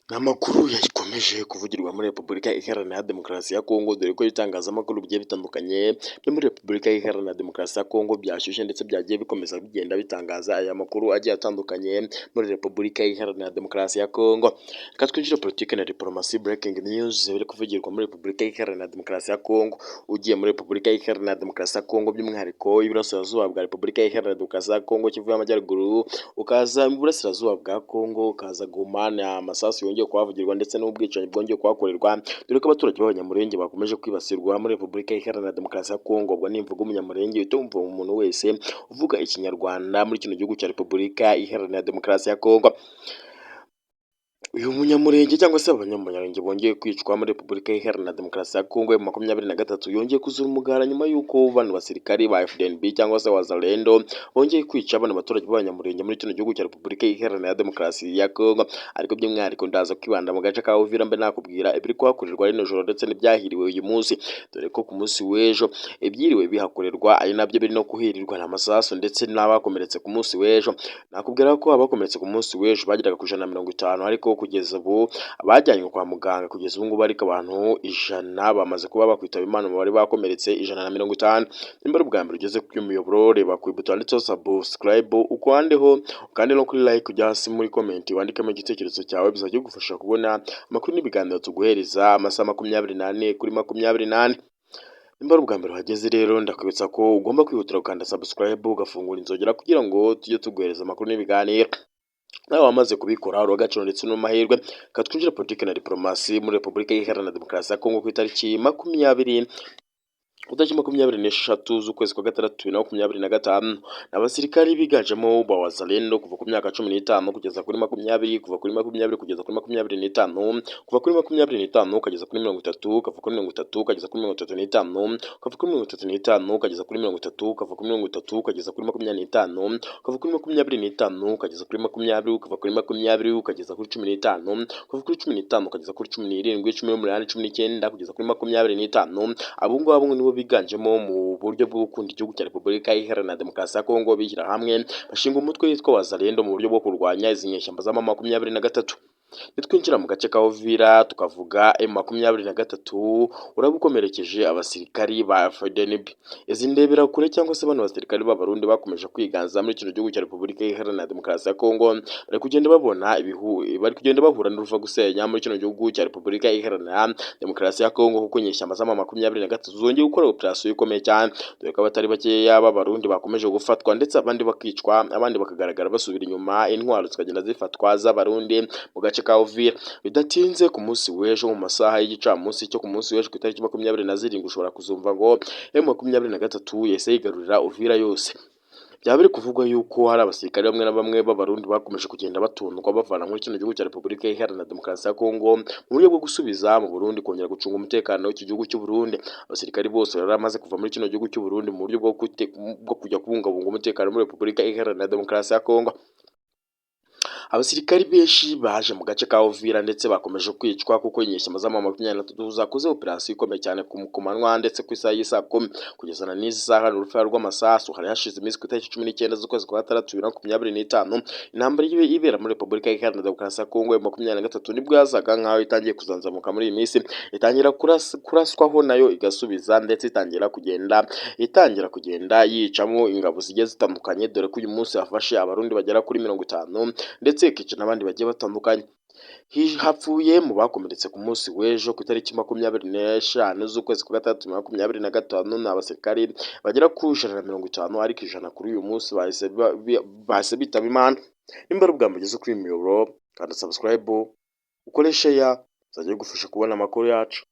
Ni amakuru yakomeje kuvugirwa muri Repubulika Iharanira Demokarasi ya Kongo, dore ko ibitangazamakuru bigiye bitandukanye byo muri Repubulika Iharanira Demokarasi ya Kongo byashyushye, ndetse byagiye bikomeza bigenda bitangaza aya makuru agiye atandukanye muri Repubulika Iharanira Demokarasi ya Kongo. Reka twinjire politiki na diplomasi, breaking news biri kuvugirwa muri Repubulika Iharanira Demokarasi ya Kongo. Ugiye muri Repubulika Iharanira Demokarasi ya Kongo, by'umwihariko iburasirazuba bwa Repubulika Iharanira Demokarasi ya Kongo, Kivu y'Amajyaruguru, ukaza mu burasirazuba bwa Kongo, ukaza Goma, ni amasasu yongeye kuhavugirwa ndetse n'ubwicanyi bwongeye kuhakorerwa, dore ko abaturage b'Abanyamurenge bakomeje kwibasirwa muri Repubulika Iharanira Demokarasi ya Kongo. Ubwo nimvuga Umunyamurenge, uhita wumva umuntu wese uvuga Ikinyarwanda muri kino gihugu cya Repubulika Iharanira Demokarasi ya Kongo. Uyu Munyamurenge cyangwa se Abanyamurenge bongeye kwicwa muri Repubulika Iharanira Demokarasi ya Kongo, M23 yongeye kuzura umugara nyuma y'uko bano basirikari ba FDNB cyangwa se Wazalendo bongeye kwica bano baturage b'Abanyamurenge muri kino gihugu cya Repubulika Iharanira Demokarasi ya Kongo. Ariko by'umwihariko ndaza kwibanda mu gace ka Uvira, mbe nakubwira ibiri kuhakorerwa rino joro ndetse n'ibyahiriwe uyu munsi, dore ko ku munsi w'ejo ibyiriwe bihakorerwa ari nabyo biri no kuhirirwa n'amasasu ndetse n'abakomeretse ku munsi w'ejo. Nakubwira ko abakomeretse ku munsi w'ejo bageraga ku 150, ariko kugeza ubu bajyanywe kwa muganga kugeza ubu ngubu, ariko abantu 100 bamaze kuba bakwitaba Imana mu bari bakomeretse 150. Nimba ari ubwa mbere ugeze kuri uyu muyoboro, reba ku ibuto handitseho subscribe ukandeho, ukande no kuri like, ujya hasi muri comment wandikemo igitekerezo cyawe, bizajya bigufasha kubona amakuru n'ibiganiro tuguhereza amasaha 24 kuri 24. Nimba ari ubwa mbere uhageze rero, ndakwibutsa ko ugomba kwihutira gukanda subscribe, ugafungura inzogera kugira ngo tujye tuguhereza amakuru n'ibiganiro. Nawe wamaze kubikora, uri agaciro ndetse n'amahirwe. Reka twinjire politiki na diplomasi muri Repubulika Iharanira Demokarasi ya Kongo. Ku itariki 23 z'ukwezi kwa gatandatu 2025, abasirikari biganjemo ba Wazalendo kuva ku myaka 15 kugeza kuri 20, kuva kuri 20 kugeza kuri 25, kuva kuri 25 ukageza kuri 30, ukava kuri 30 ukageza kuri 35, ukava kuri 35 ukageza kuri 30, ukava kuri 30 ukageza kuri 25, ukava kuri 25 ukageza kuri 20, ukava kuri 20 ukageza kuri 15, ukava kuri 15 ukageza kuri 17, 18, 19 kugeza kuri 25. Abo ngabo nibo biganjemo mu buryo bwo gukunda igihugu cya Repubulika Iharanira Demokarasi ya Kongo, bishyira hamwe bashinga umutwe witwa Wazalendo mu buryo bwo kurwanya izi nyeshyamba za M23. Nitwinjira mu gace ka Uvira tukavuga M23, uraba ukomerekeje abasirikari ba FDNB. Izi ndebera kure cyangwa se bano basirikari b'Abarundi bakomeje kwiganza muri kino gihugu cya Repubulika Iharanira Demokarasi ya Kongo, bari kugenda babona ibihu, bari kugenda bahura n'uruva gusenya muri kino gihugu cya Repubulika Iharanira Demokarasi ya Kongo, kuko inyeshyamba za M23 zongeye gukora operasiyo ikomeye cyane, dore ko abatari bakeya b'Abarundi bakomeje gufatwa ndetse abandi bakicwa, abandi bakagaragara basubira inyuma, intwaro zikagenda zifatwa z'Abarundi mu gace ka Uvira. Bidatinze ku munsi w'ejo mu masaha y'igicamunsi cyo ku munsi w'ejo ku itariki 27, ushobora kuzumva ngo M23 yahise yigarurira Uvira yose. Byaba biri kuvugwa yuko hari abasirikare bamwe na bamwe b'Abarundi bakomeje kugenda batundwa bavana muri kino gihugu cya Repubulika Iharanira Demokarasi ya Kongo mu buryo bwo gusubiza mu Burundi kongera gucunga umutekano w'iki gihugu cy'u Burundi. Abasirikari bose bari bamaze kuva muri kino gihugu cy'u Burundi mu buryo bwo kujya kubungabunga umutekano muri Repubulika Iharanira Demokarasi ya Kongo. Abasirikari benshi baje mu gace ka Uvira ndetse bakomeje kwicwa, kuko inyeshyamba za M23 zakoze operasiyo ikomeye cyane ku manywa ndetse ku isaha y'isaa 10 kugeza na n'izi saha ni urufaya rw'amasasu. Hari hashize iminsi, ku itariki 19 z'ukwezi kwa gatandatu 2025, intambara ibera muri Repubulika Iharanira Demokarasi ya Kongo ya 23 nibwo yazaga nk'aho itangiye kuzanzamuka muri iyi minsi, itangira kuraswaho nayo igasubiza, ndetse itangira kugenda yicamo ingabo zigiye zitandukanye, dore ko uyu munsi yafashe Abarundi bagera kuri 50 ndetse ikica n'abandi bagiye batandukanye. Hapfuye mu bakomeretse ku munsi w'ejo ku itariki 25 z'ukwezi kwa gatandatu 2025 ni abasirikari bagera ku 150, ariko 100 kuri uyu munsi bahise bitaba Imana. Nimba ari ubwa mbere ugeze kuri uyu muyoboro, kanda subscribe, ukore share, bizajya bigufasha kubona amakuru yacu.